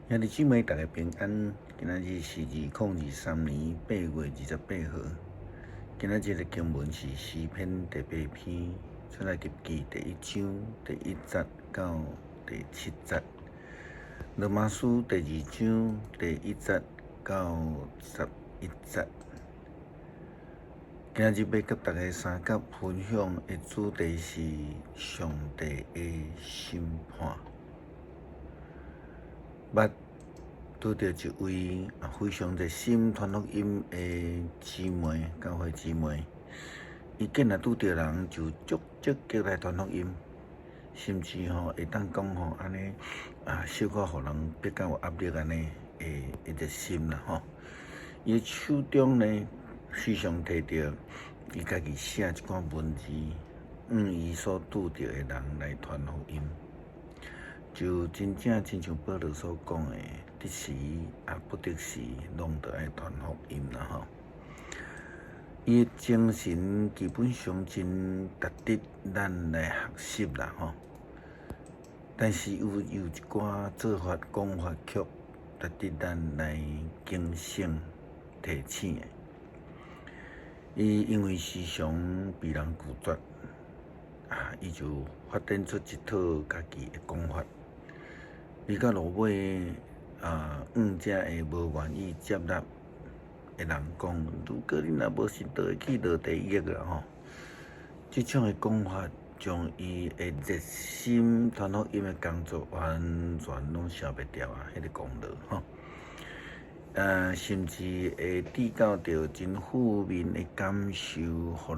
兄弟姊妹，大家平安。今仔日是2023年8月28號。今仔日的經文是詩篇第八篇，出埃及記第一章第一節到第七節，羅馬書第二章第一節到11節。今仔日欲佮大家相佮分享的主題是上帝的審判。捌拄著一位非常熱心傳福音的姊妹，教會姊妹，伊見若拄著人就足積極來傳福音，甚至吼會當講吼按呢小可予人比較有壓力按呢的熱心啦吼。伊手中呢時常提著伊家己寫一寡文字，向伊所拄著的人來傳福音。就真正親像保羅所講的，得時抑不得時，攏著愛傳福音啦吼。伊的精神基本上真值得咱來學習啦吼。但是有一寡做法講法卻值得咱來警醒提醒的。伊因為時常被人拒絕，伊就發展出一套家己的講法。伊到落尾向遮个無願意接納的人講：如果你若無信，就會去落地獄啦吼！這種的講法，將伊的熱心傳福音的工作完全攏消滅掉啊！彼個功勞吼，甚至會致到著真負面的感受，予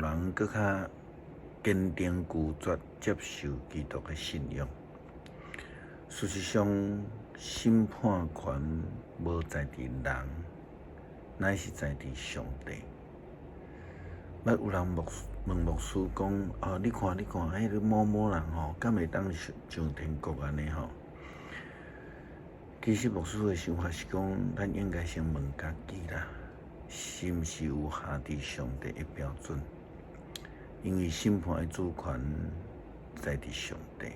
人閣較堅定拒絕接受基督的信仰。事實上，審判權無在佇人，乃是在佇上帝。捌有人問牧師講：哦，你看，你看，彼个某某人吼，敢會當上天國按呢吼？其實牧師的想法是講，咱應該先問家己啦，是毋是有合佇上帝的標準？因為審判的主權在佇上帝。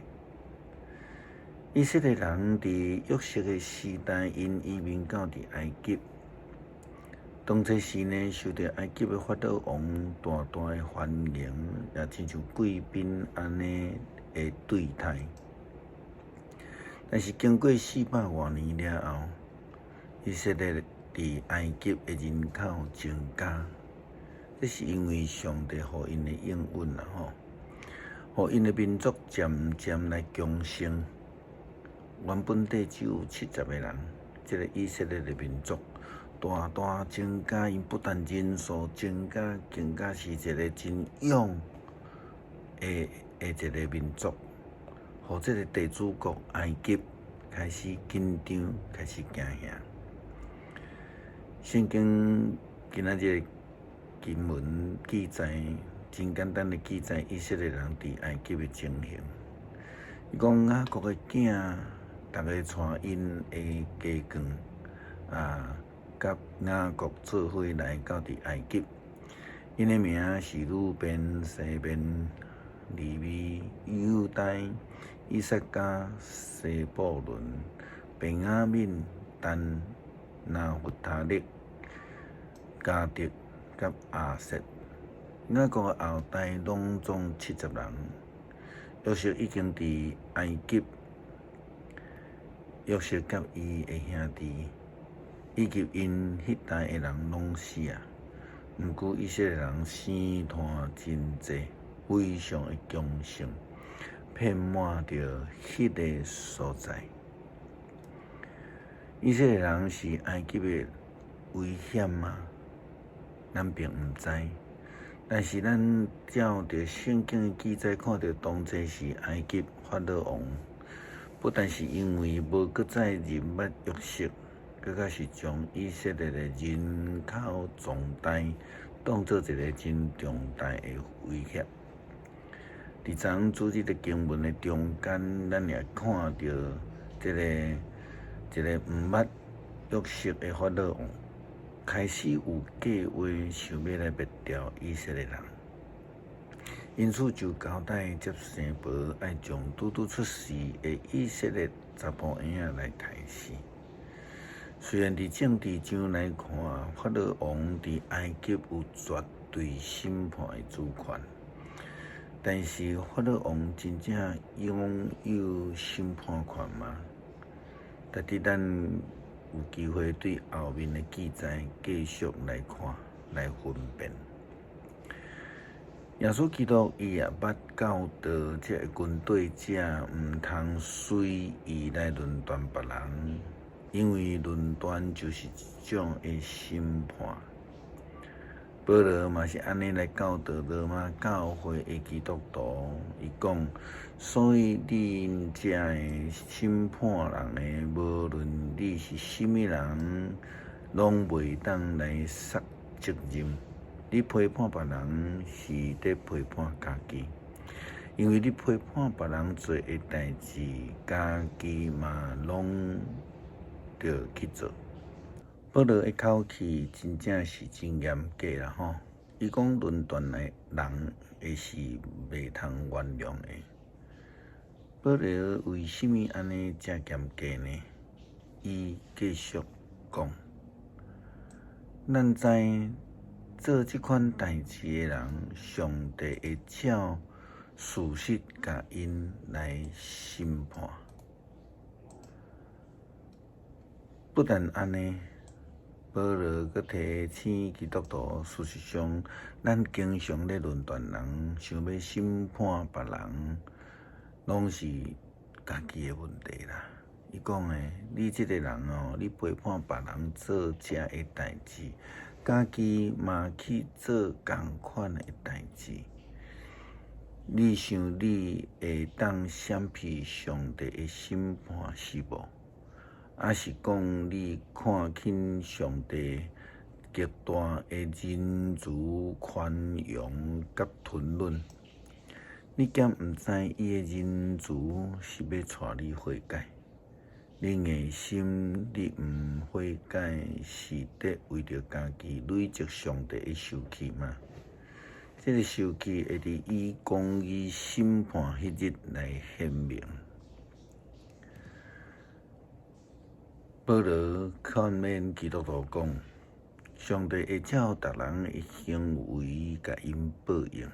以色列人佇約瑟的時代，𪜶移民到佇埃及。當初時呢，受著埃及的法老王大大的歡迎，也親像貴賓按呢的對待。但是經過四百外年了後，以色列佇埃及的人口增加，這是因為上帝予𪜶的應允啦吼，予𪜶的民族漸漸來強盛。原本底只有70個人，這个以色列的民族大大增加，𪜶不但人數增加，更加是一個真勇的一個民族，予這个地主國埃及開始緊張，開始驚嚇。聖經今仔日經文記載，真簡單的記載以色列人佇埃及的情形。伊講雅各的囝，逐个帶𪜶的家眷佮雅各做伙來到佇埃及。𪜶的名是呂便、西緬、利未、猶大、以薩迦、西布倫、便雅憫、但、拿弗他利、迦得佮亞設。雅各的後代攏總70人。約瑟已經佇埃及，約瑟佮伊的兄弟以及𪜶彼代的人攏死啊。毋過以色列人生湠真濟，非常的強盛，遍滿著彼个所在。以色列人是埃及的危險嗎？咱並毋知。但是咱照著聖經的記載，看著當初時埃及法老王，不但是因為無閣再認捌約瑟，閣較是將以色列的人口壯大當做一个真重大的威脅。佇昨昏主日的經文的中間，咱也看著這个一个毋捌約瑟的法老王，開始有計劃想欲來滅掉以色列人，因此就交代接生婆愛將拄拄出世的以色列查埔嬰仔來刣死。雖然佇政治上來看，法老王佇埃及有絕對審判的主權，但是法老王真正擁有審判權嗎？值得咱有機會對後面的記載繼續來看，來分辨。耶穌基督伊也捌教導這个軍隊者，毋通隨意來論斷別人，因為論斷就是一種的審判。保羅嘛是按呢來教導羅馬教會的基督徒，伊講：所以恁這个審判人的，無論你是啥物人，攏袂當來捒責任。你批判別人是佇批判家己，因為你批判別人做的代誌，家己嘛攏著去做。保羅的口氣真正是真嚴格啦吼！伊講論斷的人會是袂通原諒的。保羅為啥物按呢遮嚴格呢？伊繼續講：咱知做這款代誌的人，上帝會照事實共𪜶來審判。不但按呢，保羅閣提醒基督徒，事實上，咱經常咧論斷人，想欲審判別人，攏是家己的問題啦。伊講的，你這个人哦，你批判別人做這个代誌，家己嘛去做仝款的代誌。你想你會當閃避上帝的審判是無？抑是講你看輕上帝極大的仁慈寬容佮吞忍？你敢毋知伊的仁慈是欲帶你悔改？你硬心，你毋悔改，是佇為著家己累積上帝的受氣嗎？這个受氣會佇伊公義審判彼日來顯明。保羅勸勉基督徒講：上帝會照逐人的行為共𪜶報應。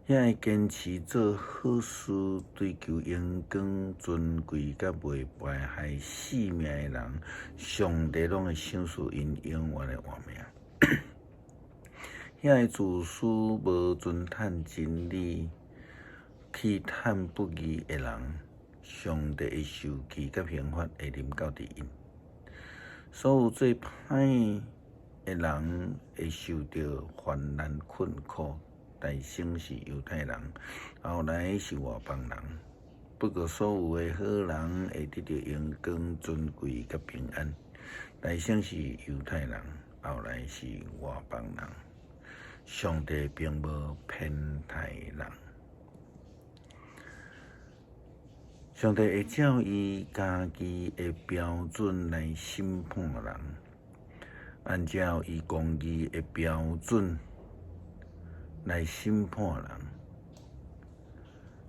遐个堅持做好事、追求榮光、尊貴，佮袂敗害性命的人，上帝攏會賞賜𪜶永遠的活命。遐个自私、無尊趁真理、去趁不義的人，上帝的受氣佮刑罰會臨到佇𪜶。所有做歹的人會受著患難困苦。大先是猶太人，後來是外邦人。不過，所有的好人會得著榮光、尊貴佮平安。大先是猶太人，後來是外邦人。上帝並無偏待人，上帝會照伊家己的標準來審判人，按照伊公義的標準來審判人，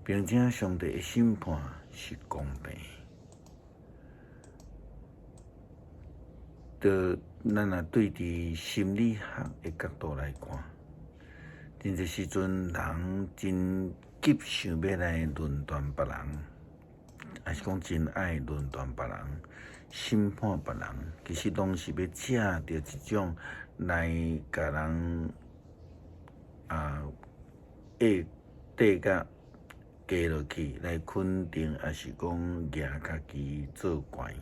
並且上帝的審判是公平的。咱若對佇心理學的角度來看，真濟時陣人真急想欲來論斷別人，抑是講真愛論斷別人、審判別人，其實攏是欲藉著這種來共人啊，會缀甲低落去，來肯定，抑是講舉家己做懸。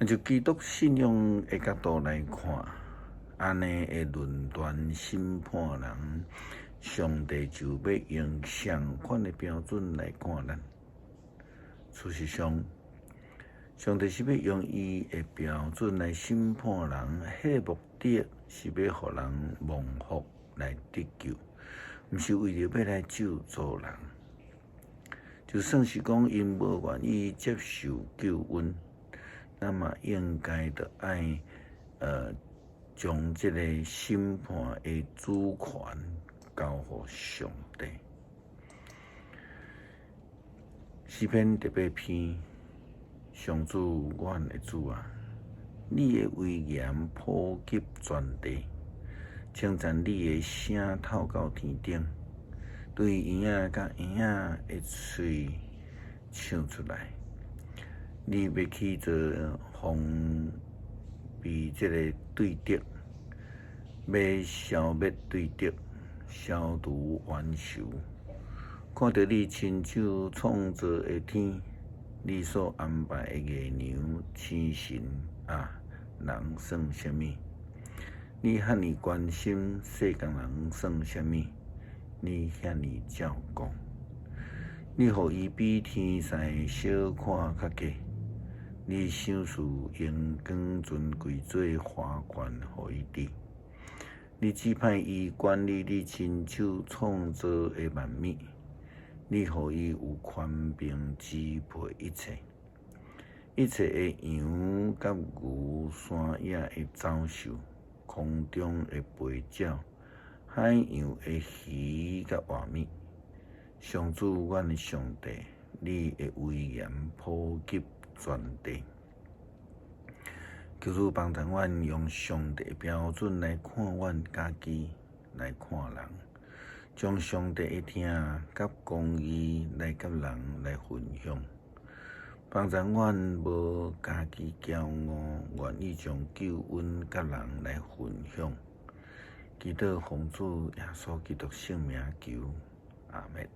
就基督信仰的角度來看，按呢的論斷審判人，上帝就欲用相款的標準來看咱。事實上，上帝是欲用伊的標準來審判人，彼个目的是欲予人蒙福來得救，毋是為著欲來咒詛人。就算是講𪜶無願意接受救恩，咱嘛應該著愛將這个審判的主權交予上帝。詩篇第八篇。上主，阮的主啊，你的威嚴普及全地，稱讚你的聲透到天頂，對嬰仔佮嬰仔的喙唱出來。你欲去做防備這个對敵，欲消滅對敵，消除冤仇。看著你親手創造的天，你所安排的月娘星辰啊，人算啥物？你遐爾關心世間人算啥物？你遐爾照顧，你予伊比天使小可較低，你賞賜榮光尊貴做花冠予伊戴，你指派伊管理你親手創造的萬物，你予伊有權柄支配一切，一切的羊佮牛，山野的走獸，空中的飛鳥，海洋的魚佮活物。上主，阮的上帝，你的威嚴普及全地。求主幫助阮用上帝的標準來看阮家己，來看人，將上帝的疼佮公義來佮人來分享。幫助阮無家己驕傲，願意將救恩佮人來分享。祈禱奉主耶穌基督聖名求，阿們。